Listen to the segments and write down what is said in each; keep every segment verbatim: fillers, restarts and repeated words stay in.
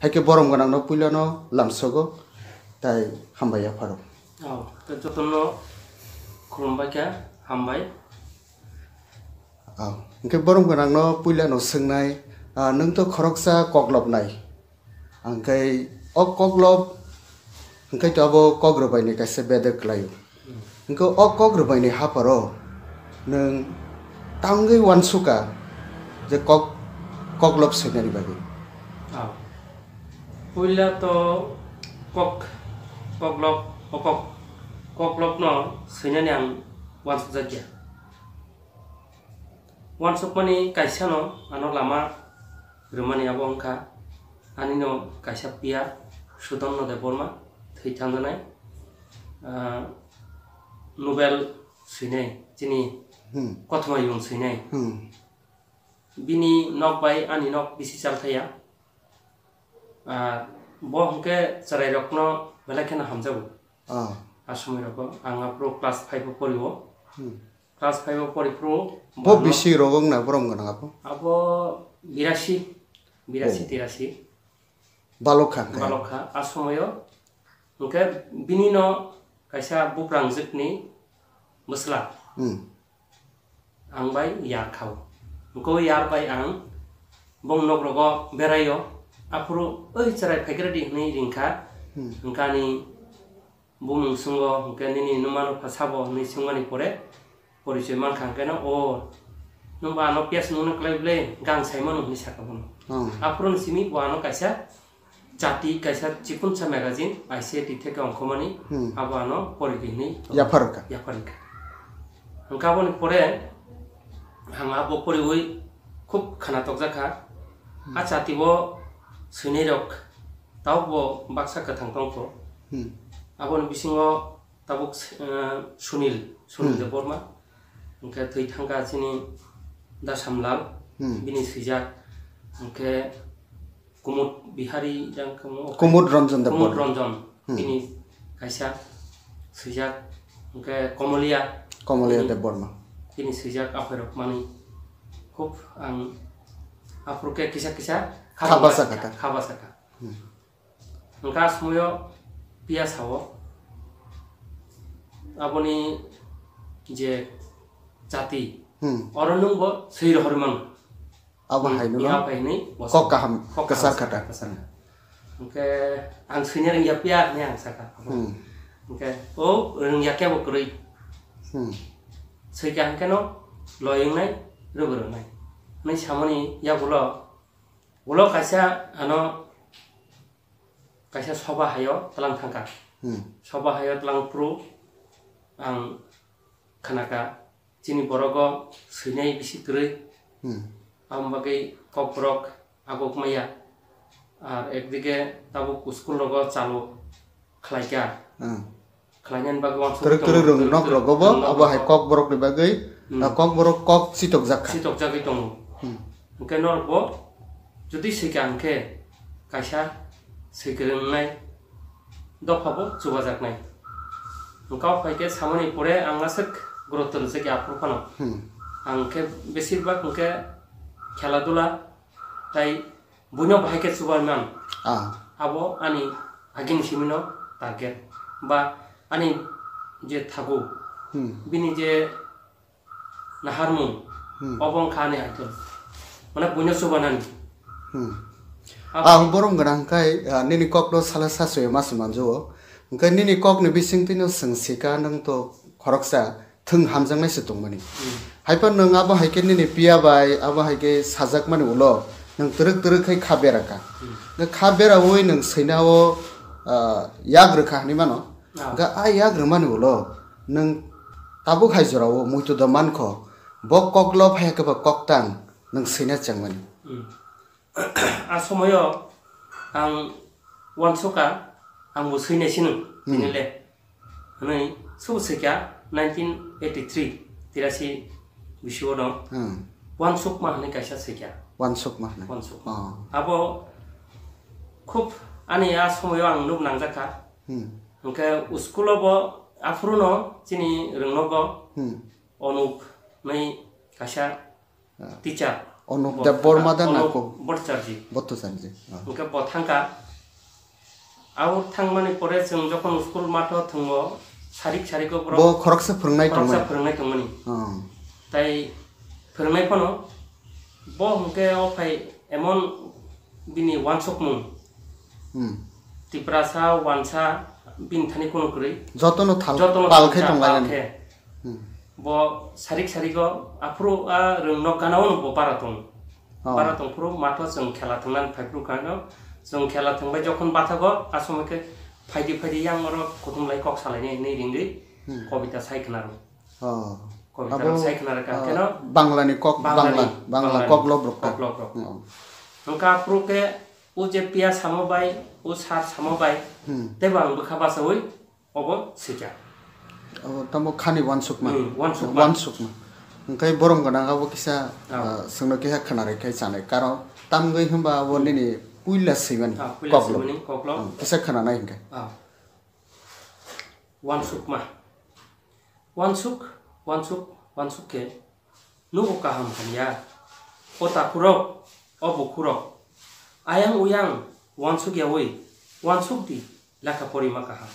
Haikhe borom gwnangno puilano lamsogo, tai hambai yapharo. Oh, to jotono khulumbai kha, hambai. Oh, hwnkhe borom gwnangno puilano swngnai, ah, nwng to khoroksa koklopnai. Hwnkhe o koklop, hwnkhe to abo kok rwbaini kaisa bedek kwlaio. Hwnkhe o kok rwbaini hapharo nwng tangwi uansukha je kok, koklop swinani bagwi. Ah. Puila to kok, koklop, o kok, koklopno swinani ang uansukjakya. Uansukmani kaisano ano lama rwmani abo wngkha anino kaisa piya Sudanno Debbarma thwi thangjanai, ah, Nobel swinai chini Hmm. kothoma yung swinai. Hmm. Bini nok bai ani nok bisi chalthaya. Ah, bo hwnkhe chwrairokno belai kheno hamjago. Ah. A somoirokgo ang aphuru class five o porio. Hmm. Class five o pori phuru Bo bo ano bisi rogo wngna borom gwnang abo? Abo birasi, birasi, Oh. tirasi. Balokha hwnkhe? Balokha. A somoyo hwnkhe bini no kaisa buprangjwkni bwsla. Hmm. Ang bai yar khao. Hwnkhe o yar bai ang bong nok rogo beraio. Aphuru oi chwrai phaikradi hwnwi ringkha. Hmm. Hwnkhe ani bumung swngo, hwnkhe nini nwmano pha sabo hwnwi swngmani pore porichoi mankha, hwnkhe no, "O, nwng bo ano piyas nungno klai ble, gang saimano," hwnwi sakha bono. Hmm. Aphuru ni simi bo ano kaisa chati, kaisa chipunsa magazine, I C A T theke ongkhormani, Hmm. abo ano poridi hwnwi Yapharkha. yapharkha. Hwnkhe aboni pore ang abo poriwi khub khana tokjakha. Hmm. A chati o swinairok tabukbo baksa kwthang tongkho. Hmm. Aboni bisingo tabuk, eh, Sunil, Sunil Hmm. Debbarma. Hwnkhe thwi thangkha chini Dasamlal, Hmm. bini swijak. Hwnkhe Kumud Bihari jang kamo, Kumud Ranjan Kumud Debbarma. Ranjan, Hmm. bini kaisa swijak. Hwnkhe Komolia. Komolia Hmm. Debbarma. Bini swijak aphai rok mani. Khub ang aphuru khe kisa kisa Kha basa kha ta. kha basa kha. Hmm. Hwnkha a somoyo piya sao, aboni je chati, Hmm. oro nwng bo swi rohor mano. Abo Hmm. hai nwng Abo hai ni bo kok kaham kok kwchar kaham khata. Kwchar. Hwnkhe ang swina rwngya piya hinwi ang sakha. Hmm. Hwnkhe o rwngya khe bo kwrwi. Hmm. Swikha hwnkhe no loi wngnai, rwbo rwnai. Hwnwi samani yagulo, ulo kaisa ano kaisa soba haio tlang thangkha. Hmm. Soba haio tlang phuru ang khanakha, chini borogo swinai bisi kwrwi. Hmm. Aboni bagwi kokborok aguk maya. Ar ekdige tabuk school rogo chalo khlaikha. Hmm. Khlainani bagwi uansuk Twrwk tongo, twrwk rwng twrwk nok twrwk rogo bo, rwng abo hai nok. Kokborok ni bagwi, Hmm. ah, kokborok kok chitok jak kha. Chitok jagwi tongo. Hmm. Hwnkhe norok bo jodi swikha hwnkhe kaisa swikha rwngnai dopha bo chubajaknai. Hwnkhe o phaikhe samani pore ang aswk gurutto rwjakya aphuru phano. Hmm. Ang khe besir bak hwnkhe khela dula tai buino bahai khe chubai man. Ah. Abo ani agini simino target. Ba ani je thago, Hmm. bini je naharmung, Hmm. obo wngkha ani idol. Mane buino chubanani. Hmm. Abo Ah, borom gwnang khai, ah, nini kokno sala sasoyo ma se manjo. Hwnkhe nini kokni bisingtwino swng sika nwng to khoroksa thwng hamjaknai se tongmani. Hmm. Haiphano nwng abo hai khe nini piya bai, abo hai khe sajakmani ulo nwng twrwk twrwk khai kha bera kha. Hmm. Nwng kha beraui nwng swinao, ah, yak rwkha hinwi mano. Ah. Hwnkhe a yak rwmani ulo nwng tabuk hai jorao muitu do mankho, bo koklo phai khe bo koktang nwng swina chengmani. Hmm. A somoyo ang uansukha, ang bo swinai sino, Hmm. tini le. Hwnwi, sobo swikha nineteen eighty three, tirasi bisio no. Hmm. Uansukma hwnwi kaisa swikha. Uansukma hwnwi. Uansukma. Oh. Abo khub ani a somoyo ang nuk nangjakha. Hmm. Hwnkhe school o bo aphuru no chini rwngnogo Hmm. Onup hwnwi kaisa Ah. Teacher. Onok Bo Deb Borma thangka, da na Onok ko? Bhattacharjee. Bhattacharjee. Ah. Hwnkhe bo thangka. Abo thangmani pore chwng jokhon school matho thwngo, sarik sarik o borok Bo khoroksa phwrwngnai khoroksa tongmani. Phwrwngnai tongmani. Oh. Tai phwrwngnai phano bo hwnkhe o phai emon bini wansukmung. Hmm. Tiprasa wansa bini thani kunu kwrwi. Jotono thal Jotono pal khe thal tonglai pal nani. Khe. Hmm. Bo sarik sarik o aphuru a rwng nok gana o bo bara tong. Oh. Bara tong phuru matho chwng khela thwngna phai phuru kano. Chwng khela thwngbai jokhon bathago a somoi khe phaidi phaidi yang oro kuthum lai kok salainai hinwi ringwi Hmm. kobita sai khna rw. Oh. Kobita Abo, rw sai khna rw kha ah, kheno Bangla ni kok, Bangla ni, Bangla, Bangla Bangla ni kok lob rok ta. Kok lob rok. Oh. Hwnkha aphuru khe o je piya samo bai, o sar samo bai, Hmm. tei bo ang bwkha bachaui obo swijak. Abo tamo khani wansukma. Hmm, wansukma. Wansukma. Hwnkhe borom gwnang abo kisa, Ah. ah, swngno kisa khwnarwi khai chanai. Karon tamgwi hwnba abo Hmm. nini puila swimani Ah, puila koklo. Swimani koklo. Hmm, kisa khwnanai hwnkhe. Ah. Wansukma. Wansuk, wansuk, wansuk khe nugo kaham hamya. O takhurok, o bukhurok. Ayang uyang wansuk yaui, wansuk di lekha porima kaham.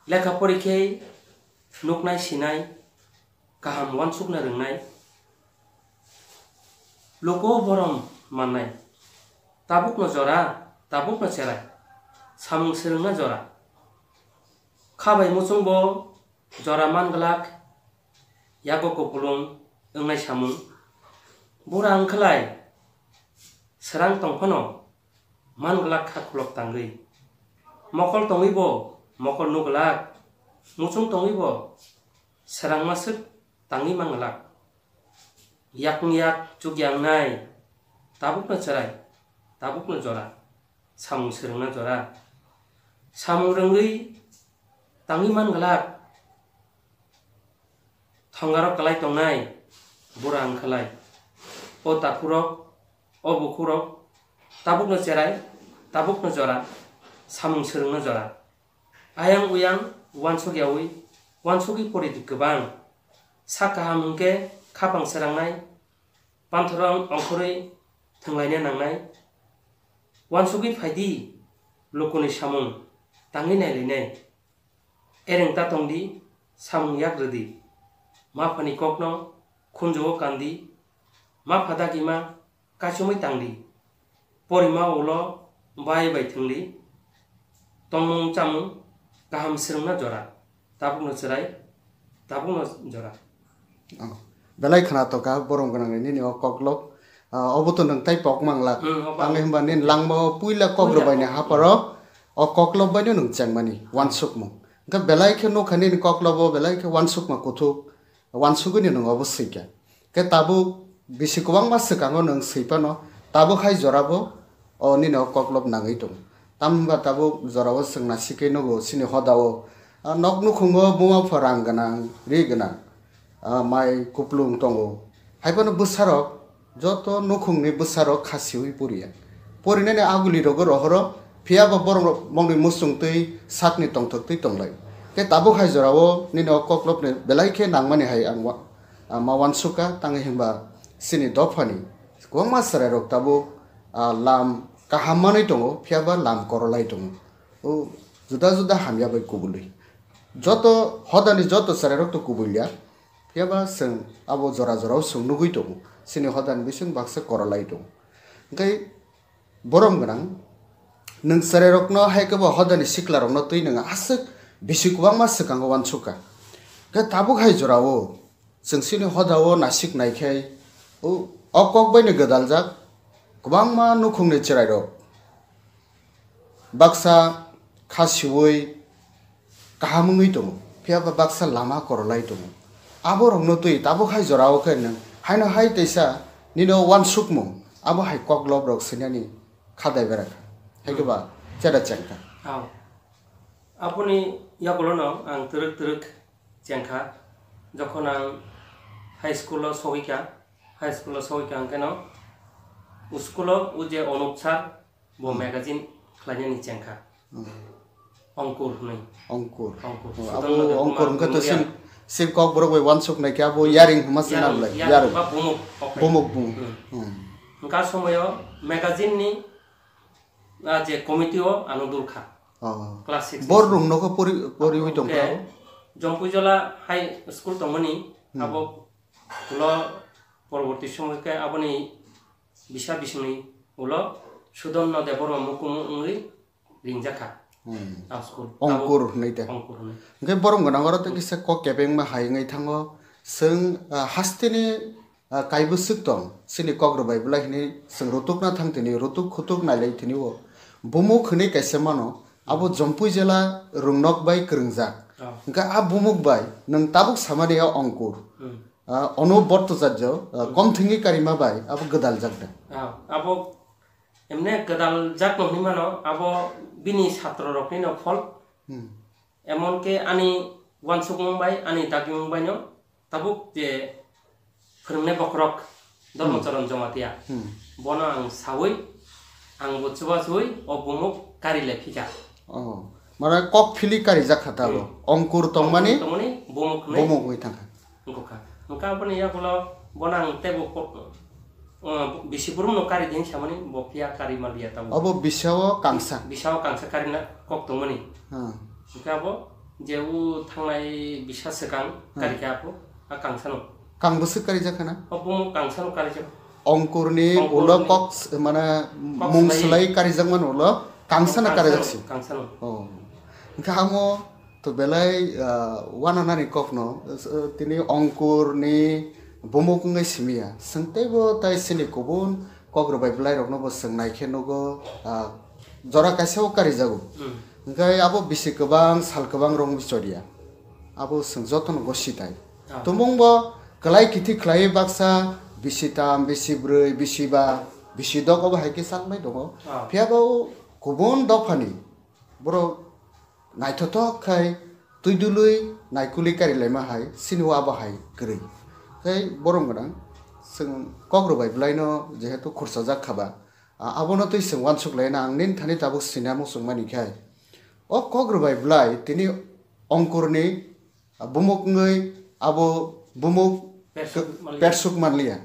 Lekha pori khe nuknai sinai, kaham wansukna rwngnai, luku borom mannai, tabukno jora, tabukno cherai, samung swrwngna jora. Kha bai muchungbo jora man glak, yago kupulung wngnai samung. Bura wngkhlai, srang tong phano man glak kha khulok tangwi. Mokol tongwibo mokol nuglak, muchung tongwibo srangma swk tangwi manglak. Yakung yak chukya wngnai, tabukno cherai, tabukno jora, samung swrwngna jora. Samung rwngwi tangwi manglak, thongaro kwlai tongnai, bura wngkhlai. O takhurok, o bukhurok, tabukno cherai, tabukno jora, samung swrwngna jora. Ayang uyang wansuk yaui, wansugwi poridi kwbang. Sak kaham hwnkhe khapang srangnai, panthorong ongkhorwi thwnglaina nangnai. Wansugwi phaidi, lukuni samung tangwi nailainai. Ereng ta tongdi, samung yak rwdi. Maphani kokno khunjugo kandi, mapha dagima kaichomwi tangdi. Porima ulo bai bai thwngdi. Tongmung chamung kaham swrwngna jora. Tabukno chwrai, tabukno jora. Oh. Belai khwna tongkha borom gwnangni nini o koklop. Ah, obo to nwng tai pok manglak. Hmm, obo. Tangwi hwnba nini langmao puila kok Puila rwbaini kok. Haparo o koklop baino nwng chengmani wansukmung. Hwnkhe belai khe nukha nini koklobo belai khe wansukma kuthuk. Wansugwini nwng obo swikha. Khe tabuk bisi kwbangma swkango nwng swi phano, tabuk hai jorabo o nini o koklop nangwi tongo. Tamni hwnba tabuk jorao chwng nasikhe nugo chini hodao, a, nok nukhungo buma pha rang gwnang, ri gwnang, a, mai kuplung tongo. Hai phano bwsarok joto nukhungni bwsarok kha siwi poriya. Porinani aguli rogo rohoro, phiya bo borok rok bongni muchung twi sakni tongthok twi tonglai. Khe tabuk hai jorao nini o koklopni belai khe nangmani hai ang wa-, ah, ma wansukha, tangwi hwnba chini dophani kwbangma chwrairok tabuk, ah, lam kaham manwi tongo, phiya ba lam korolai tongo. O juda juda hamya bai kubului. Joto hodani joto chwrairok to kubui liya. Phiya ba chwng abo jora jorao chwng nugui tongo. Chini hodani bising baksa korolai tongo. Hwnkhe borom gwnang, nwng chwrairokno hai khe bo hodani siklarokno twi nwng aswk bisi kwbangma swkango wansukha. Khe tabuk hai jorao chwng chini hodao nasik naikhai o, o kok baino gwdaljak kwbangma nukhungni chwrairok. Baksa kha siwi kaham wngwi tongo, phiya ba baksa lama korolai tongo. Aborokno twi tabuk hai jorao khe nwng haino hai teisa nini o wansukmung, abo hai koklop rok swinani kha dai bera kha. Hai khe ba chera chengkha. Aw. Aboni yagulono ang twrwk twrwk chengkha. Jokhon ang high school o sogwi kha, high school o sogwi kha hwnkhe no school o o je Onuk sir, bo Hmm. magazine khlainani chengkha. Hmm. Ongkur hwnwi. Ongkur. Ongkur. Oh, Sudan abo Nagar Ongkur Kumar hwnkhe to Memorial. Sin-, Sir kok borok bai wansuk nai khe abo yaring hwnma se Yarung, nang lai, yarung yarung. Ba bumuk kok nai. Bumuk bumuk. Hmm. Hmm. Hwnkha somoyo magazine ni, ah, je committee o ano dul kha. Oh. Class six Bor ni. Rung nokho pori, poriwi tong Hwnkhe kha. Jompuijola High School tongmani Hmm. abo ulo porborti somoy khe aboni bisa bisingni ulo Sudonna Debbarma mukumu wngwi ringjakha. Hmm. A school. Ongkur Abo hwnwi de. Ongkur hwnwi. Hwnkhe borom gwnang oro tei kisa kok kebengma hai wngwi thango. Chwng, ah, hasteni, ah, kaibwswk tong. Chini kok rwbai bwlai hwnwi chwng rutukna thang tini, rutuk khutuk nailai tini o. Bumuk hwnwi kaisa mano. Abo Jompui jela Rungnok bai kwrwngjak. Oh. Hwnkhe a bumuk bai nwng tabuk samani o ongkur. Hmm. Ah, ono borto jatjo, ah, Hmm. kom thwngwi karima bai abo gwdaljak da. Ah, abo Emne gwdal jak no hwnwi mano, abo bini satro rokni no phol. Hmm. Emon khe ani wansukmung bai, ani dagimung bai no tabuk je phwrwngnai bokhorok Dharmacharan Jamatia. Hmm. Bono ang saui, ang bo chubachuwi o bumuk kari le phika. Oh. Mane kok phili kari jak kha ta bo. Hmm. Ongkur tongmani Ongkur tongmani bumuk hwnwi bumuk wi thang kha. Wngkha. Wngkha aboni yagulo bono ang teibo po-, uh, bisi burumno kari di hinwi samani bo phiya kari manliya tabuk. Obo bisao kangsa. Bisao kangsa karina kok tongmani. Hmm. Wngkha abo je o thangnai bisa swkang Hmm. karikha abo a kangsano. Kang bwswk karijak khana? O bumuk kangsano karijak. Ongkurni Ongkurni ulo kok s-, mane Kok mung swlai. Swlai karijak mani ulo kangsano Kangsano, karijak si. Kangsano. Oh. Wngkha amo To belai, ah, wananani kokno, ah, tini ongkurni bumuk wngwi simiya. Chwng teibo tai chini kubun kok rwbai bwlairokno bo chwng naikhe nugo, ah, jora kaisa o karijago. Hmm. Hwnkhe abo bisi kwbang, sal kwbang rwng bichoriya. Abo chwng jotono go sitai. Ah. Tumungbo kwlai kithi khlaiwi baksa bisi tam, bisi brwi, bisi ba, bisi dok obo hai khe chaknai tongo. Ah. Phiyaba o kubun dophani borok naithothok khai twi dului naikolwi karilaima hai, chini o abo hai kwrwi. Tei borom gwnang, chwng kok rwbai bwlaino jehetu khurchajak kha ba, a-, abono twi chwng uansuk laina ang nini thani tabuk sina muchung mani khai. O kok rwbai bwlai tini ongkurni, a, bumuk wngwi abo bumuk Persuk k-, manliya. Persuk manliya.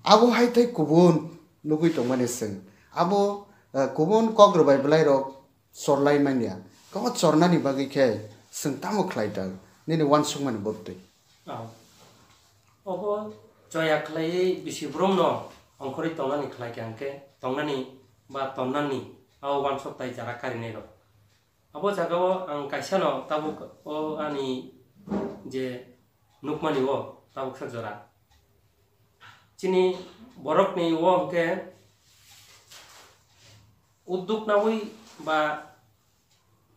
Abo hai tei kubun nugwi tongmani chwng. Abo, a, kubun kok rwbai bwlairok chorlai manya. Kabo chornani bagwi khe chwng tamo khlai ta? Nini uansukmani bwtwi. Ah. Obo choya khlaiwi bisi borokno ongkhorwi tongnani khlai kha hwnkhe tongnani ba tonnani abo uansuk tai jara karinairok. Abo jagao ang kaisano tabuk o ani je nukmani o tabuksa jora. Chini borokni o hwnkhe udduk naui ba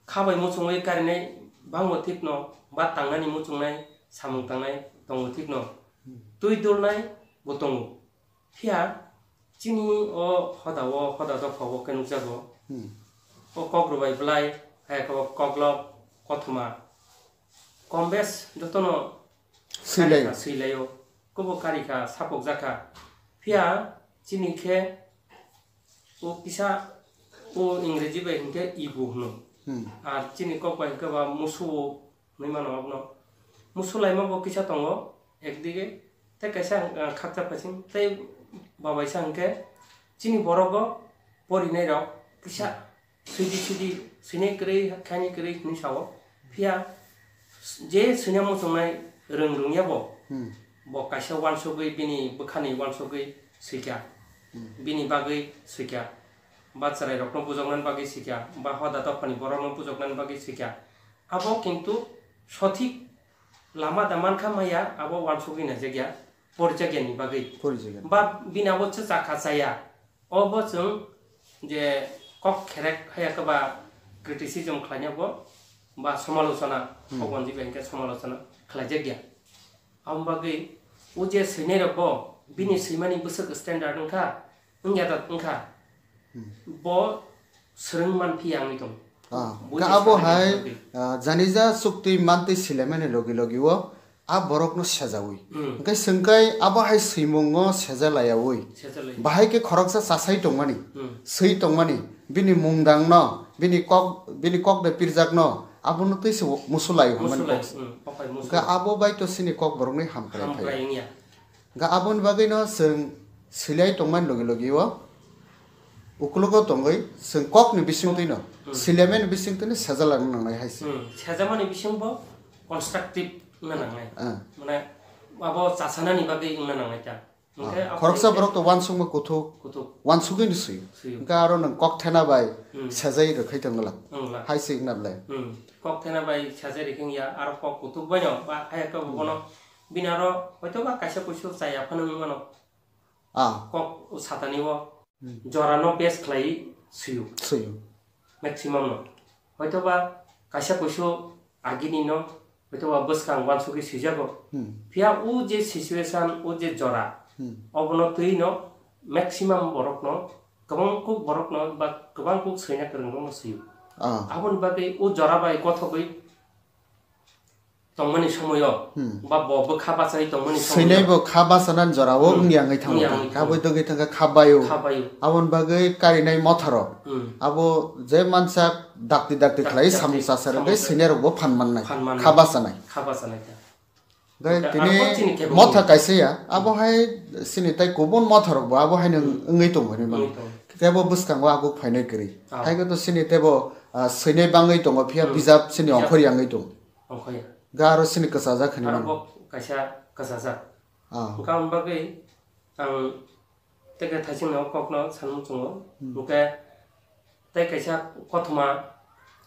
kha bai muchungwi karinai bangbo thikno, ba tangnani muchungnai samung tangnai tongo thikno, twi dulnai bo tongo. Phiya chini o hoda o, hoda dopha o khe nukjago. Hmm. O kok rwbai bwlai, hai khe o koklop, kothoma, kombes jotono Swilai. Karikha, swilaio. Kobo karikha, sapokjakha. Phiya chini khe o kisa, o Ingreji bai hinkhe ego hwno. Hmm. Ar chini kok bai hinkhe ba musu o hwnwi mano abono. Musu laima bo kisa tongo ekdige, tei kaisa, ah, khakchak phaising, tei babaisa hinkhe chini borogo porinairok kisa Swidi swidi, swinai kwrwi, khainai kwrwi hwnwi sao. Phiya je swina muchungnai rwng rwngya bo, Hmm. bo kaisa uansugwi bini bwkhani uansugwi swikha. Hmm. Bini bagwi swikha. Ba chwrairokno bujoknani bagwi swikha. Ba hoda dophani borokno bujoknani bagwi swikha. Abo kintu sothik lama da mankha maya, abo uansugwi naijakya, porijakyani bagwi. Porijakyani. Ba bini abo chwchakha chaya. Obo chwng je kok kherek haya khe ba criticism khlaina bo ba somalochona, Hmm. kok wanjwi bai hwnkhe somalochona khlaijak ya. Aboni bagwi o je swinai rok bo bini Hmm. swimani bwswk standard wngkha, wngya da wngkha, Hmm. bo swrwng man phiya wngwi tongo. Ah, Buini hwnkhe abo swrwngni hai, bagwi. Ah, janija chuktwi mantwi silaimani logi logi o a borokno sejaui. Hmm. Hwnkhe swngkhai abo hai swimungo seja layaui. Seja lai. Bahai khe khoroksa chasai tongmani, Hmm. swi tongmani, bini mungdangno, bini kok, bini kok de pirjakno, Abono twi se musulai hwnmani Musulai, kok se. Hmm, okhai musulai. Ga abo bai to sini kok borokni hamkrai Hamkrai phai. Wngya. Ga aboni bagwi no chwng silai tongmani logi logi o ukologo tongwi chwng kokni bisingtwi no Hmm. silaimani bisingtwi no sejalangna nangnai hai se. Hmm, sejamani bisingbo constructive wngna nangnai. Ah. Mane abo chasanani bagwi wngna nangnai ta. Hwnkhe Ah, abo khoroksa hwnkhe borok to uansukma kuthuk, kuthuk. Uansugwi no swi. Swi. Hwnkhe aro nwng kok thena bai Hmm. sejai rwkhai tongla. Wngla. Hai se wngna le. Hmm. Kok thena bai sejai rwkhai ya, aro kok kuthuk bai no, ba hai khe Hmm. bono bini aro hoito ba kaisa kuisu chaya phano wngmano. Ah. Kok satani o Hmm. jora no base khlai swi o. Swi o. Maximum no. Hoito ba kaisa kuisu agini no, hoito ba bwskang uansugwi swijago. Hmm. Phiya o je situation, o je jora, Hmm. obono twi no maximum borok no, kwbang kuk borok no, ba kwbang kuk swina kwrwng rok no swi o. Ah. Aboni bagwi o jora bai gothogwi tongmani somoyo, Hmm. ba bo bwkha bachai tongmani somoyo. Swinai bo kha bachanani jora o Hmm. wngya wngwi thango Wngya ta. wngwi thango. Kabui tongwi thangkha kha baio. Kha baio. Aboni bagwi karinai motharo. Hmm. Abo je mansa dakti dakti Dakti khlai dakti samung sasar samung wngwi sasar. swinai rok bo phan mannai. Phan mannai. Kha bachanai. Kha bachanai ta. Gai Oka tini arbo chini kebo motha wngya. Kaisa ya, abo hai sini tai kubun motha rok bo abo hai nung Hmm. wngwi tongo hinwi mano. Wngwi tongo. Tebo bwskango aguk phainai kwrwi. Ah. Hai khe to sini tebo, ah, swinai bangwi tongo phiya Hmm. bijap sini Bijap. ongkhor yangwi tongo. Ongkhor ya. Ga aro sini kwchajak hinwi Aro mano. bo kaisa kwchajak. Ah. Wngkha wng bagwi ang tei khe thaisingno o kokno sanmung chwngo. Hmm. Hwnkhe tei kaisa kothoma,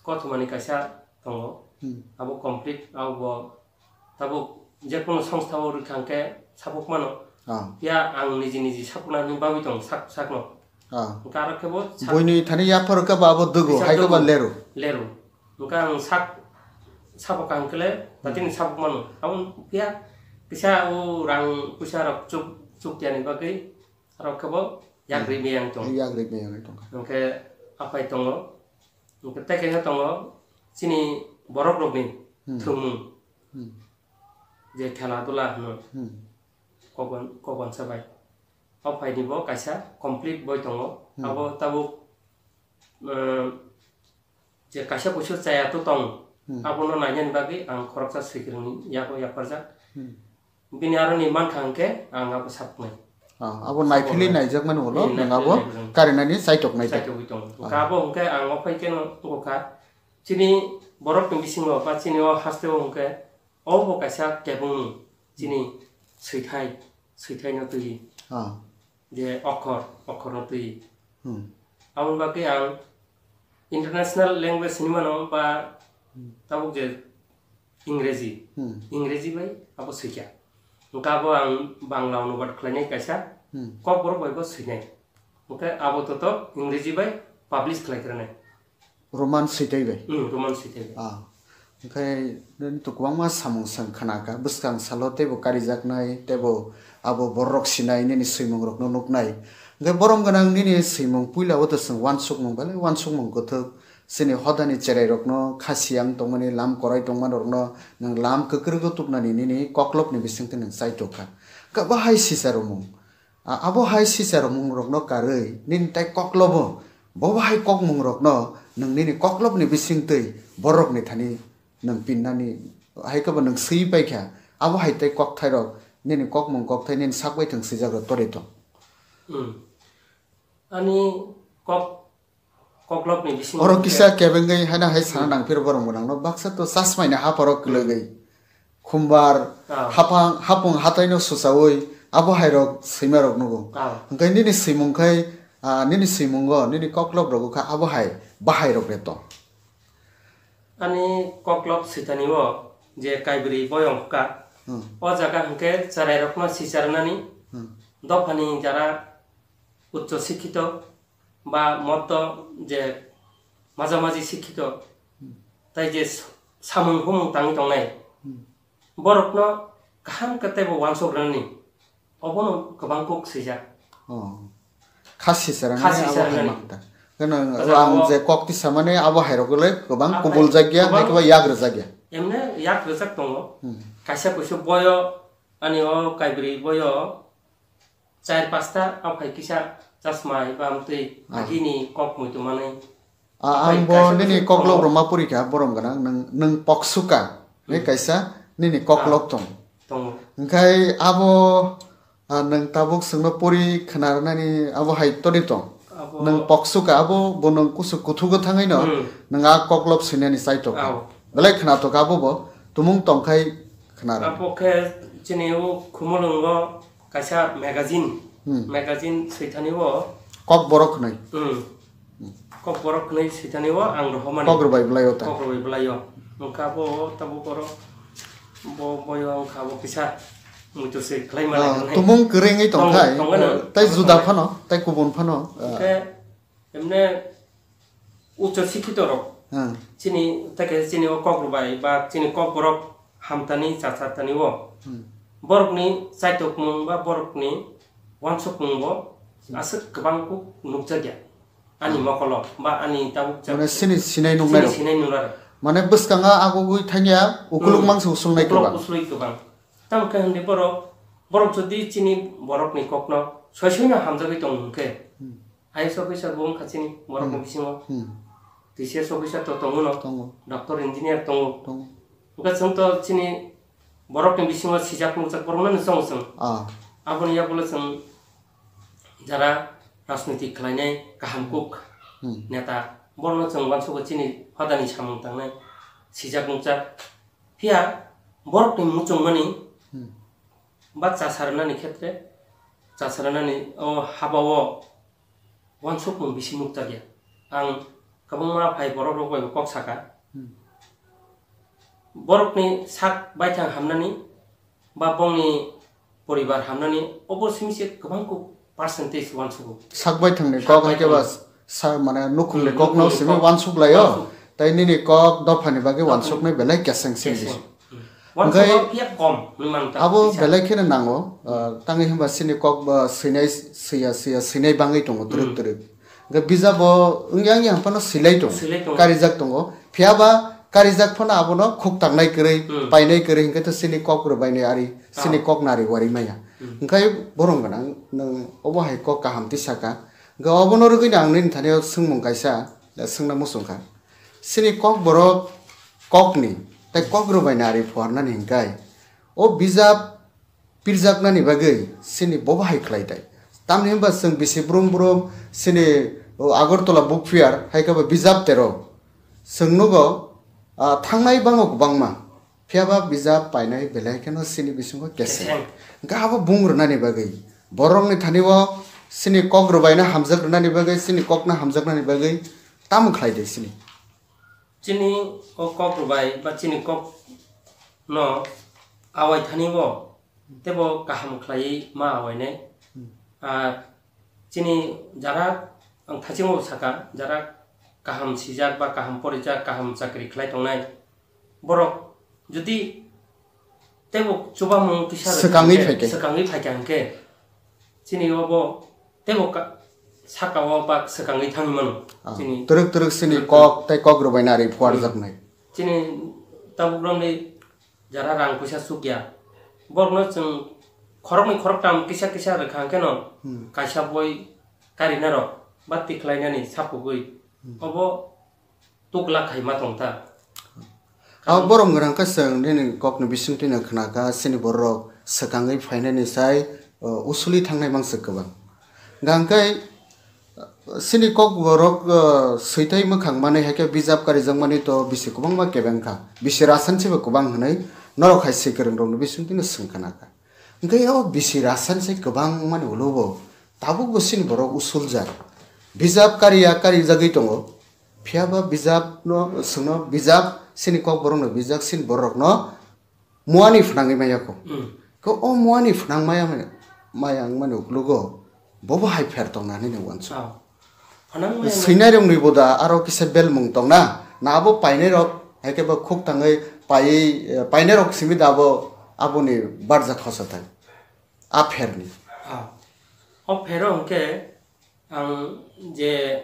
kothomani kaisa tongo. Hmm. Abo complete, abo bo tabuk jekono songstha o rwkha hwnkhe sapuk mano. Ah. Phiya ang niji niji sapukna hinwi bagwi tongo sak, sakno. Ah. Hwnkhe aro khe bo sak Buini thani yapharo khe bo abo dugu, Kisa hai khe bo dugu. leru. Leru. Hwnkhe ang sak, sapuk ang khe le, Hmm. tatini sapuk mano. Abo phiya kisa o rang puisa rok chuk, chuk tiyani bagwi aro khe bo yak Hmm. ri meyang tong. Yak ri meyang tong. Hwnkhe aphai tongo. Hwnkhe tei kaisa tongo chini borok rokni Hmm. thwngmung. Hmm. Je khela dula hwno. Hmm. Kokon, kokon sabai. O phaini bo kaisa complete boi tongo. Hmm. Abo tabuk, eh, je kaisa kuisu chaya to tong. Hmm. Abono nainani bagwi ang khoroksa swikirni yago yapharjak. Hmm. Bini aroni mankha hwnkhe ang abo sapnai. Ah, abo Abo naifili nai. naijakmani ulo Hmm, nwng abo naifili naijakmani. karinani chaitok nai ta. Chaitogwi tongo. Ah. Hwnkhe abo hwnkhe ang o phai khe no wngkha. Chini borokni bisingo ba chini o hasteo hwnkhe obo kaisa kebengni chini swithai, swithaino twi. Ah. Je okhor, okhorno twi. Hmm. Aboni bagwi ang international language hinwi mano ba Hmm. tabuk je Ingreji, Hmm. Ingreji bai abo swikha. Hwnkhe abo ang Bangla অনুবাদ khlainai kaisa Hmm. kokborok bai bo swinai. Hwnkhe abo toto Ingreji bai publish khlai kranai. Roman switei bai. Hmm, Roman switei bai. Ah. Hwnkhe nini to kwbangma samung chwng khna kha. Bwskang salo teibo karijaknai, teibo abo borok sinai, nini swimung rokno nuknai. Hwnkhe borom gwnang nini swimung puila o to chwng uansukmung belai uansukmung kwthwk. Chini hodani cherai rokno kha siyang tongmani, lam korai tongmani rokno nwng lam kwkrwgo tubnani nini koklopni bisingtwi nwng chaitok kha. Khe bahai sisa romung. A-, abo hai sisa romung rokno karwi nini tai koklobo, bo bahai kokmung rokno nwng nini koklopni bisingtwi borokni thani nwng pinnani hai khe bo nwng swi paikha. Abo hai tei kokthai rok nini kokmung kokthai nini sak bai thwng swijak rok torwi tong. Hmm. Ani kok Koklopni bisingo Oro hwnkhe kisa kebengwi haino hai sana Hmm. nangphiro borok gwnangno baksa to chasmaini hapharo Hmm. kwlwgwi. Khumbar, Ah. haphang, hapung hataino suchaui abo hairok swimarok nugo. Ah. Hwnkhe nini swimung khai, ah, nini swimungo, nini koklop rogo kha abo hai bahairok reto. Ani koklop switani o je kaibrwi boyong kha. Hmm. O jaga hwnkhe chwrairokno sicharnani Hmm. dophani jara uccho sikhito ba moddo je majamaji sikhito, tai je s-, samung humung tangwi tongnai, Hmm. borokno kaham khe teibo uansuk rwnani, obono kwbang kuk swijak. Oh. Kha sisarang Kha mani abo sisarang hai mani. Mang ta. Kano Ajak ang abo je kok tisa mani abo hai rok le kwbang Abo kubul hai jakya, kwbang hai kwbang yak rwjakya. Emne yak rwjak tongo. Hmm. Kaisa kuisu boyo ani o kaibrwi boyo Char pasta aphai kisa chasma eba amtwi Ah. agini kok muitu manwi A, ang Tei bo kaisa nini kusu koklop tongo. Rwma puri kha, borom gwnang, nwng, nwng poksuka, ni Hmm. kaisa nini koklop Ah. tong. Tongo. Hwnkhe abo, ah, nwng tabuk swngno puri khna rwnani abo hai toni tong. Abo Nwng poksuka, abo bo nwng kusu kuthugo thangwi no, Hmm. nwng a koklop swinani chaitok. Ao. Belai khna tok abo bo, tumung tongkhai khna rw. Abo khe chini o Khumulwngo kaisa magazine, Hmm. magazine swithani o. Kokborok hwnwi. Hmm. Kokborok hwnwi swithani o ang rohormani. Kok rwbai bwlai o ta. Kok rwbai bwlai o. Wngkha bo tabuk oro bo, boyo wngkha bo kisa muitu se khlai mani Ah, hwnwi. Tumung kwrwngwi Tong-, tongkhai, tongmani. Tei Tongmani. Juda phano, tei kubun phano, ah. Hwnkhe emne ucho sikhitorok Hmm. chini, tei kaisa chini o kok rwbai ba chini kokborok hamtani, chachartani o. Hmm. Borokni chaitokmung ba borokni wansukmung bo aswk kwbang kuk nukjakya. Ani Hmm. mokolo ba ani tabuk jak-, Mane sini sinai nuknai chini rok. Sinai nuknai rok. Mane bwskango agugwi thangya, ukuluk Hmm. mangsa usulnai Ukuluk kwbang. Usulwi kwbang. Tamo khe hwnwi borok, borok jodi chini borokni kokno soi soino hamjagwi tong hwnkhe, Hmm. I A S officer bo wngkha chini borokni Hmm. bisingo, Hmm. T C S officer to tongo no, Tongo. Doctor engineer tongo. Tongo. Wngkha chwng to chini borokni bisingo sijak nukjak borokno no chongo chwng. Ah. Aboni yagulo chwng jara rajniti khlainai kaham kuk Hmm. neta, borokno chwng uansugo chini hodani samung tangnai sijak nukjak. Phiya borokni muchungmani Hmm. ba chasarnani khetre, chasarnani o habao uansukmung bisi nukjakya. Ang kwbangma phai borok rok bai bo kok saka. Hmm. Borokni sak baithang hamnani ba bongni poribar hamnani obo simi se kwbang kuk percentage uansugo. Sak baithangni Sak kok hai khe ba baithangni. Sa, mane nukhungni Hmm, kokno nukhungni simi kok. Uansuk laio. Uansuk. Tei nini kok dophani bagwi Dophani. Uansuknai belai keseng simi Keseng. bisi. Hmm. Hwnkhe Uansukma phiya kom, hwnwi manta abo kisa. Belai kheno nango, uh, tangwi hwnba chini kok ba swinai, swiya, swiya, swinai bangwi tongo twrwk Hmm. twrwk. Hwnkhe bijabo wngya wngya phano swilai tongo, Swilai tongo. Karijak tongo. Phiya ba karijak phano abono khuk tangnai kwrwi, Hmm. painai kwrwi hwnkhe to chini kok rwbainai ari, chini Ah. kok nari wari maya. Hmm. Hwnkhe borom gwnang nwng obo hai kok kaham twi saka. Hwnkhe obono rwgwino ang nini thani o swngmung kaisa, swngna muchung kha. Chini kokborok kokni tei kok rwbainai ari phuarnani hwnkhe o bijap pirjaknani bagwi chini bo bahai khlai tai. Tamni hwnba chwng bisi brum brum chini, o, Agartala Book Fair hai khe bo bijap tero chwng nugo, ah, thangnai bango kwbangma. Phiya ba bijap painai belai kheno chini bisingo keseng. Keseng. Hwnkhe abo bung rwnani bagwi, borokni thani o chini kok rwbaino hamjak rwnani bagwi, chini kokno hamjaknani bagwi tamo khlai de chini? Chini o kok rwbai ba chini kok no awai thani o tebo kaham khlaiwi ma awainai. Hmm. Ah, chini jara ang thachingo saka, jara kaham sijak ba kaham porijak, kaham chakri khlai tongnai borok jodi tebo chubamung kisa Swkangwi rwkha phaikhe. Swkangwi phaikha hwnkhe chini obo tebo ka-, saka o ba swkangwi thangwi mano. Ah, chini twrwk twrwk chini Twrwk kok twrwk. Tei kok rwbaino ari phuarjaknai. Hmm. Chini tabuk romni jara rang puisa chukya. Borokno chwng khoroknwi khoroktam kisa kisa rwkha hwnkhe no Hmm. kaisa boi karinarok ba tikhlainani sapugwi Hmm. obo tukla khaima tongta. Abo borok rang khe chwng nini kokni bisingtwino khna kha, chini borok swkangwi phainani sai, o, usuli thangnai mangsa kwbang. Hwnkhe, Chini kokborok, uh, switai mwkhang manwi hai khe bijap karijakmani to bisi kwbangma kebeng kha. Bisi rasan se bo kwbang hwnwi norok hai swi kwrwngrokni bisingtwino swng khna kha. Hwnkhe o bisi rasan se kwbang mani ulo bo tabuk bo chini borok usuljak. Bijap kariya karijagwi tongo. Phiya ba bijapno chwngno bijap chini kokborokno bijak chini borokno muani phnangwi maya kho. Hmm. Khe o muani phnang maya maya wngmani uklogo bobo hai pher tongna nini uansuk. Oh. Phnang maya. Swinai rokni boda aro kisa belmung tongna. Na abo painai rok hai khe bo khuk tangwi paiwi, eh, painai rok simi da abo aboni barjak hosa thai. A pherni. Oh. O phero hwnkhe ang je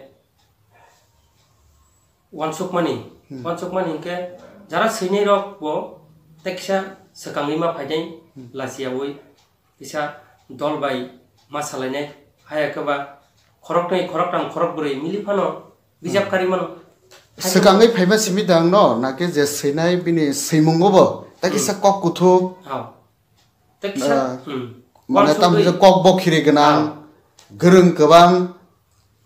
uansukmani, Hmm. uansukmani hwnkhe jara swinai rok bo teksa swkangwi ma phainai Hmm. lachiyawi kisa dol bai ma salainai, haya khe ba khoroknwi, khoroktham, khorokbrwi mili phano bijap Hmm. kari mano. Swkangwi phaima simi dang no, nake je swinai bini swimungo bo, ta kisa kok kuthuk. Oh. Ta kisa, ah, hmm. Mane Uansugwi. Tamo je kok bokhiri gwnang, ah, gwrwng kwbang,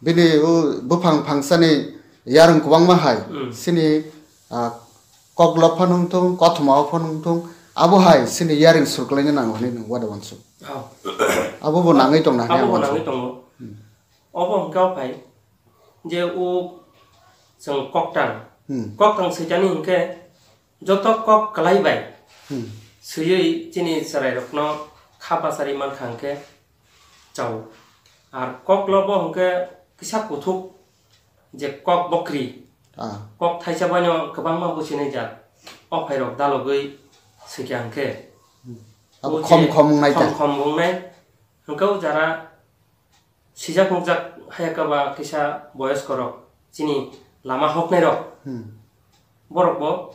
bini o buphang phangsani yarwng kwbangma hai, hmm, sini, ah, koklop phano wngthung, kothoma o phano wngthung, abo hai sini yarwng surklaina nango hinwi nwng uada uansuk. Oh. Abo bo nangwi tongna hinwi ang uansuk. Abo bo nangwi tongo. Hmm. Obo hwnkhe o phai je o chwng koktang. Hmm. Koktang switani hwnkhe joto kok kwlai bai, hmm, swiwi chini chwrairokno kha bachari mankha hwnkhe chao. Ar koklobo hwnkhe kisa kuthuk je kok bokri. Ah. Kok thaisa baino kwbangma businai jak. O phairok dalogwi swikha hwnkhe. Hmm. Abo o khom je khom wngnai khom ta? Khom wngnai. Hwnkhe o jara sijak nukjak haya kaba kisa boyoskorok, chini lama hoknairok, hmm, borokbo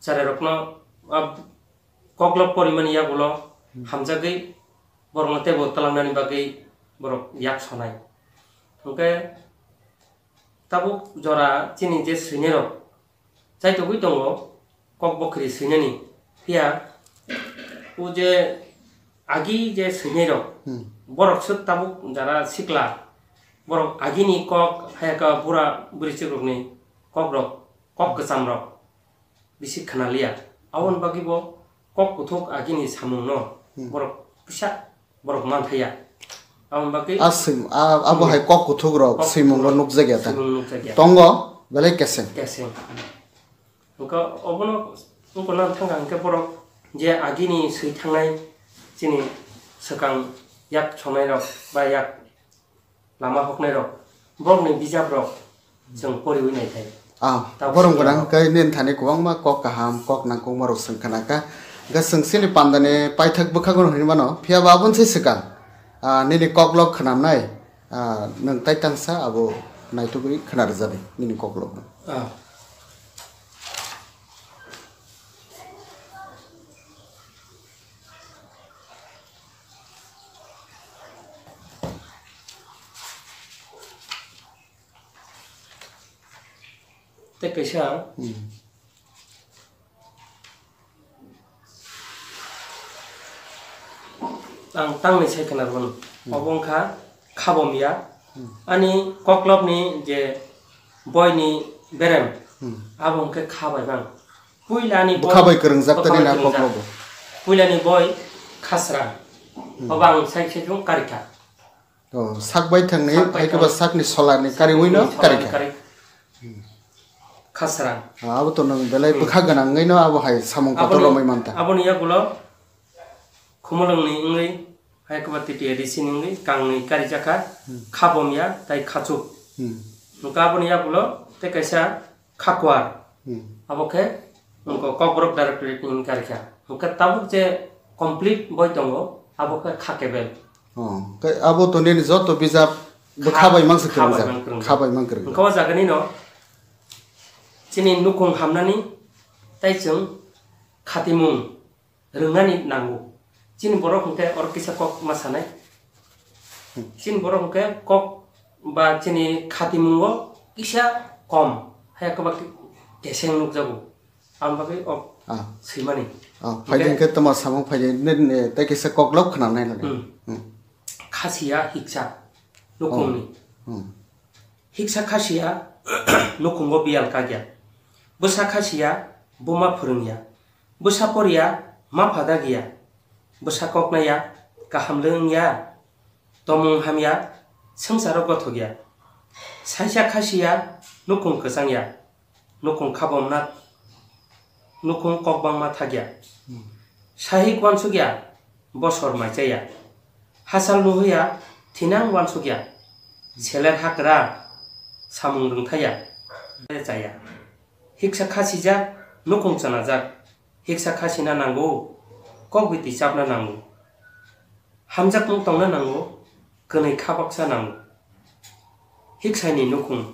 chwrairokno, ah, koklop porimani yagulo, hmm, hamjagwi borokno teibo twlangnani bagwi borok yak sonai. Hwnkhe tabuk jora chini je swinairok, chaitugwi tongo kok bokri swinani. Phiya o je agi je swinairok, hmm, borok swk tabuk jara sikla, borok agini kok, hayaka bura bwrwichikrokni kokrok, kok kwchamrok bisi khwnaliya. Aboni bagwi bo kok kuthuk agini samungno, hmm, borok kisa borok manthaiya. Aboni bagwi a swim-, a-, abo, hmm, hai kok kuthuk rok kok swimung kuthuk rok nukjakya ta. Swimung nukjakya. Tongo, belai keseng. Keseng. Hwnkhe obono wngkha nang thangkha hwnkhe borok je agini swi thangnai chini swkang yak sonai rok ba yak lama hoknai rok, borokni bijap rok chwng poriwi naithai. Ah, tabuk borok swkang gwnang rok. Khe nini thani kwbangma kok kaham, kok nangkukma rok chwng khna kha. Hwnkhe chwng chini pandani paithak bwkhago hinwi mano, phiya ba aboni se swkang, ah, nini koklop khnamnai, ah, nwng tai tangsa abo naitugwi khna rwjadi nini koklopno. Ah. Tei kaisa, hmm, ang tangni sai khna rwmani. Hmm. Obo wngkha khabomya. Hmm. Ani koklopni je boini berem, hmm, abo hwnkhe kha bai bang. Puilani boi bwkha bai kwrwngjak bwkha tani bai na kwrwngjak. Koklobo. Puilani boi khasra. Hmm. Obo ang sai sai khe karikha. Oh, sak bai thangni, sak bai hai khe ba thang-, sakni solarni sak kariwino ni solarni karikha. Kari. Khasrang. Ah, abo to nwng belai, hmm, bwkha gwnangwino abo hai samung kotor aboni, romwi manta. Aboni yagulo khumulwngni wngwi, hai khe ba titiya risini wngwi kangni karijakha, hmm, khabomya tai khachuk. Hmm. Hwnkhe aboni yagulo tei kaisa khakwar. Hmm. Abo khe wngkha Kokborok Directorate ni wngkha rikha. Hwnkhe tabuk je complete boi tongo, abo khe kha kebel. Oh, khe abo to nini joto bijap bo kha, kha bai mang se kha bai kwrwngjak. Mang kwrwngjak. Kha bai mang kwrwngjak. Hwnkhe o jaga nino chini nukhung hamnani tei chwng khatimung rwngnani nango. Chini borok hwnkhe oro kisa kok ma sanai. Hmm. Chini borok hwnkhe kok ba chini khatimungo kisa kom, hai kwbak keseng nukjago. Ang bagwi ok, ah, swimani. Ah, hwnkhe phaidi hwnkhe tamo samung phaidi ne, ne, tei kisa koklop khna nai lage. Hmm. Hmm. Khasiya hiksa nukhungni. Oh. Hmm. Hiksa khasiya nukhungo biyal kakya. Bwsa khasiya buma phwrwngya. Bwsa porya ma phada giya. Bwsa koknaya kaham le wngya. Tomung hamya swngcharo gothokya. Saisa khasiya nukhung kwchangya. Nukhung khabomna, nukhung kok bangma thakya. Hmm. Sahik uansukya, bosor mai chaya. Hachal nuhuya, thinang uansukya. Seler hakra, samung rwngthaya, chaya. Hiksa khasijak, nukhung chanajak. Hiksa khasina nango, kok biti chapna nango. Hamjakmung tongna nango, kwnwi kha baksa nango. Hiksaini nukhung,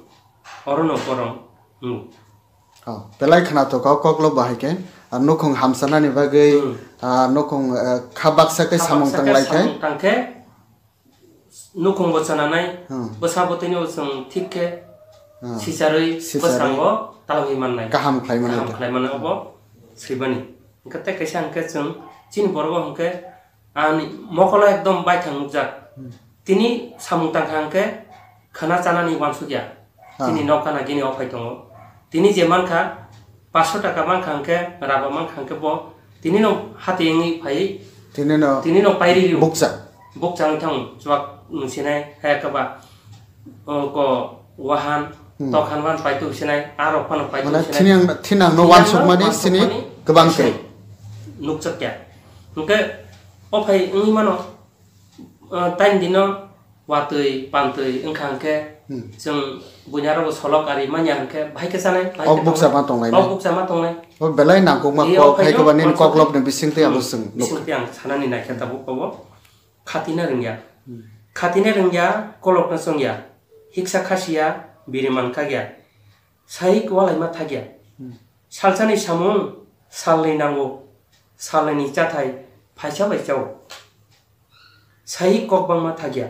orono borong wngo. Oh, belai khwnathok kha, koklo bahai khe. Ah, nukhung hamsanani bagwi, hmm, ah, nukhung, eh, kha baksa khe kha samung baksa khe tanglai khe. Samung tang khe, nukhung bo chananai, hmm, bwsa bwtwino chwng thik khe, hmm, sicharwi, sicharwi bwskango talangwi mannai. Kaham khlai mannai Kaham da. khlai mannai obo swibani. Hwnkhe tei kaisa hwnkhe chwng chini borok o hwnkhe ani mokolo ekdom baithang nukjak. Hmm. Tini samung tangkha hwnkhe khana chanani uansukya. Ah. Chini nokha na gini ophai tongo. Tini je mankha, paanch sho taka mankha hwnkhe, raba mankha hwnkhe bo tini no hati wngwi phaiwi Tini no tini no pairi rio. Bukcha. Bukcha wngwi thango, chuak nungsinai, hai khe ba, o, ko, wahan, Hmm. tokhan wan paitu sinai, a rok phano paitu Mane sinai. thinang, thinang no Thinang no uansukmani sini uansukmani kwbang sini kwrwi. Nukjakya. Hwnkhe, o phai wngwi mano, o, taini dino watwi, pantwi wngkha hwnkhe, Hmm. chwng buini aro solok ari manya hwnkhe, bahai khe chanai, bahai O khe bukcha tongnai. ma tongnai O ne? bukcha ma tongnai. O belai nangkukma Tei kok, o hai khe ba nini uansukmani koklopni bisingtwi abo Hmm. chwng nukha. Bisingtwi ang sanani naikha tabuk obo. Khatina rwngya. Hmm. Khatina rwngya, kolokno chongya. Hiksa khasiya, biri mankagya. Sahik walaima thagya. Hmm. Salsani samung, salni nango. Salnini chathai, phaisa bai chao. Sahik kok bangma thagya.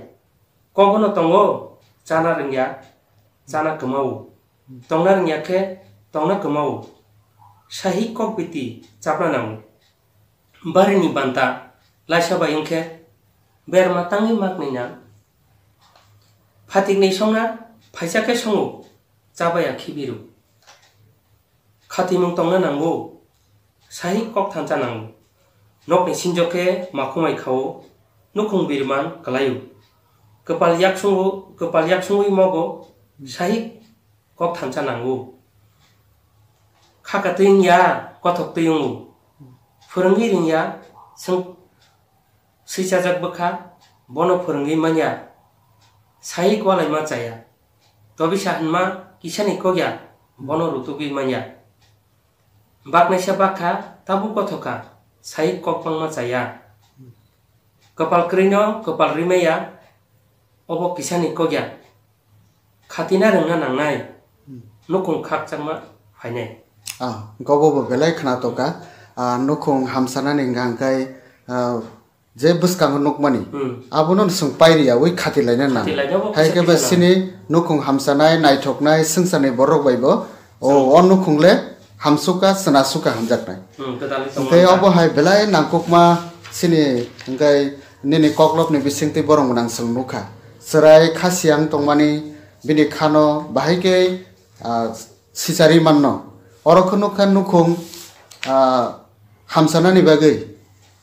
Kogono tongo, chana rwngya, chana kwmao. Tongna rwngya khe, tongna kwmao. Sahik kok biti, chapna nango. Barini banta laisa bai wngkhe berma tangwi maknwi na. Phatikni songna phaisa khe songo, chabaya khibiru. Khatimung tongna nango, sahik kok thansa nango. Nokni sinjo khe makhumai khao, nukhung birman kwlaio. Kwpal yaksungo, kwpal yaksungwi mogo, sahik kok thansa nango. Khaka twi wngya, kothok twi wngo. Phwrwngwi rwngya, swng-, swichajak bwkha, bono phwrwngwi manya. Sahik walaima chaya. Tobisa hwnma kisani kokya, bono rutugwi manya. Baknaisa bakha, tabuk kothokha, sahik kok bangma chaya. Kwpal kwrwino kwpal rimaya, obo kisani kokya. Khatina rwngna nangnai, Hmm. nukhung khakchangma phainai. Ah, gobo bo belai khna toka. Ah, nukhung hamsanani hwnkha hwnkhe, ah, je bwskango nukmani, Hmm. abono swng pairiya, wi khati laina nang. Khati laina bo Hai kisa khe ba kisa sini nukhung hamsanai, naithoknai, swngcharni borok bai bo, o, Hmm. o nukhung le hamsukha, chwnaisukha hamjaknai. Hmm, kwtal tongma Hwnkhe wngkha. obo hai belai nangkukma sini, hwnkhe nini koklopni bisingtwi borok gwnang chwng nukha. Chwrai khasiyang tongmani bini khano bahai khe, ah, sichari manno. Oro khe nukha nukhung, ah, hamsanani bagwi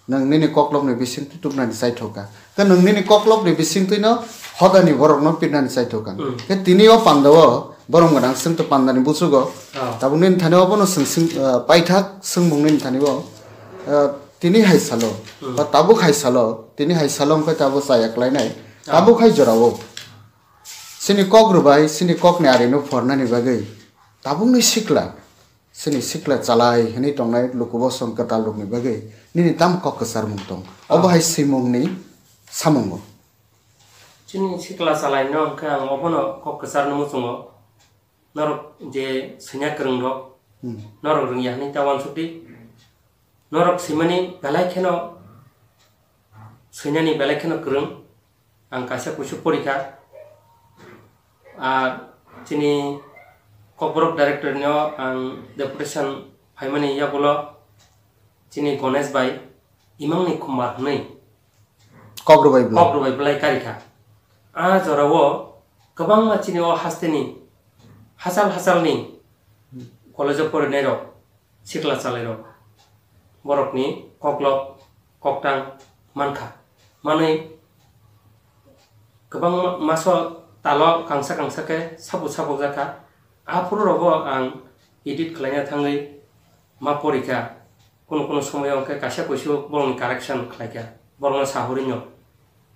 nwng nini koklopni bisingtwi tubunani chaithokha. Khe nwng nini koklopni bisingtwino hodani borokno pirnani chaithokha. Hmm. Khe tini o pandao borom gwnang chwngto pandani buchugo. Oh. Tabuk nini thani obono chwng sing, ah, paithak swngmung nini thani o, ah, tini hai salo, Hmm. ba tabuk hai salo, tini hai salo wngkhe tabuk chaya klainai. Oh. Tabuk hai jorao. Chini kok rwbai, chini kokni arino phornani bagwi tabukni sikla, chini sikla chalai hwnwi tongnai luku bosong kwtal rokni bagwi nini tamo kok kwcharmung tong? Obo hai swimungni samungo. Chini sikla chalaino hwnkhe ang obono kok kwcharno muchungo. Norok je swina kwrwngrok, Hmm. norok rwngya hwnwi ta uansukdi. Norok swimani belai kheno, swinani belai kheno kwrwng. Ang kaisa kuisu porikha. Ar chini Kokborok director no ang deputation phaimani yagulo chini Ganesh bai imangni khumbar hwnwi Kok rwbai bwlai. kok rwbai bwlai karikha. A jorao kwbangma chini o hasteni hachal hachalni college o porinairok sikla chalairok borokni koklop koktang mankha. Manwi kwbangma maso talo kangsa kangsa khe sabu sabukjakha. Aphuru rogo ang edit khlaina thangwi ma porikha. Kunu kunu somoyo hwnkhe kaisa kuisu borokni correction khlaikha, borokno sahorwino.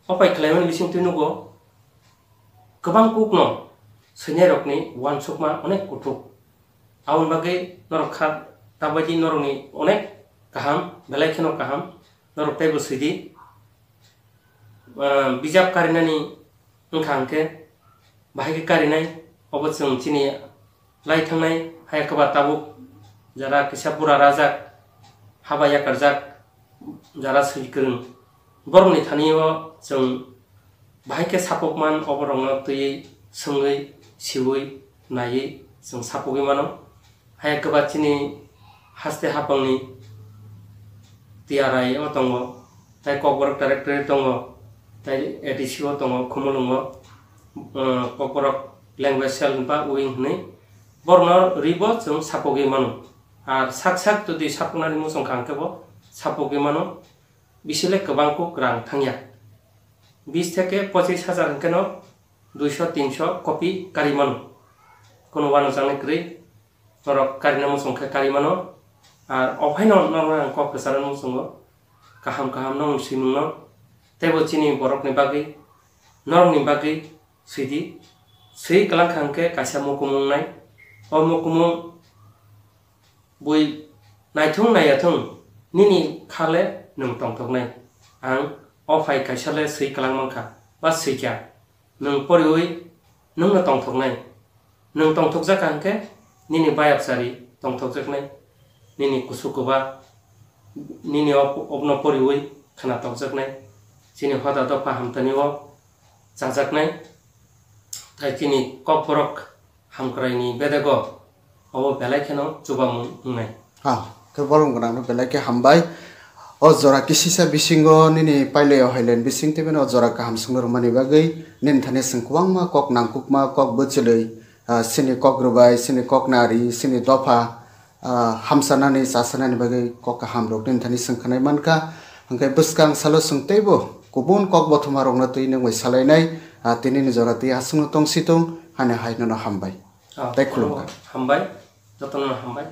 O pai khlaimani bisingtwi nugo kwbang kokno swinairokni uansukma onek kuthuk. Aboni bagwi norok kha tabadi norokni onek kaham, belai kheno kaham, norok teibo swidi. Ah, bijap karinani wngkha hwnkhe, bahai khe karinai, obo chwng chini lai thangnai, haya kwba tabuk jara kisa bura rajak, haba yakarjak, jara swi kwrwng. Borokni thani o chwng bahai khe sapukman, oborokno twiwi, swngwi, siwi, naiwi chwng sapugwi mano. Hai kwbachini haste hapangni T R I o tongo, tai Kokborok Directorate tongo, tai A D C o tongo, Khumulwngo, uh, Kokborok Language Cell ba wing hwnwi. Borokno ribo chwng sapogwi mano. Ar sak sak jodi sapoknani muchung kha hwnkhe bo sapogwi mano. Bisile kwbang kuk rang thangya. Bis theke pochis hajar hwnkhe no duiso tinso copy kari mano. Kono uanukjaknai kwrwi, norok karina muchung khe kari mano. Ar ophaino norokno ang kok kwcharna muchungo, kaham kaham no swimungno, teibo chini borokni bagwi, norokni bagwi swidi. Swi kwlangkha hwnkhe kaisa mukumung nai. O mukumung bui naithung naiyathung, nini khale nwng tongthoknai. Ang o phai kaisa le swi kwlang mankha, ba swikha. Nwng poriwi nwngno tongthoknai. Nwng tongthokjak kha hwnkhe nini bayapchari tongthokjaknai, nini kusu kwba, nini op-, opno poriwi khna tokjaknai, chini hoda dopha hamtani o chajaknai, tai chini Kokborok hamkraini bedego obo belai kheno chubamung wngnai. Ah, khe bolong gwnangno belai khe hambai. O jora kisisa bisingo nini paileo hailen bising tebeno o jora kaham songno rwmani bagwi nini thani chwng kwbangma kok nangkukma kok bwchwlwi, ah, chini kok rwbai, chini kok nari, chini dopha, ah, hamsanani, chasanani bagwi kok kaham rok nini thani chwng khanai mankha. Hwnkhe bwskang salo chwng teibo kubun kok bothoma rokno twi nungwi salainai, ah, tinini jora twi aswkno tongsitung, hani hai nono hambai. Ah, tei khulumkha. Hambai, jotono hambai.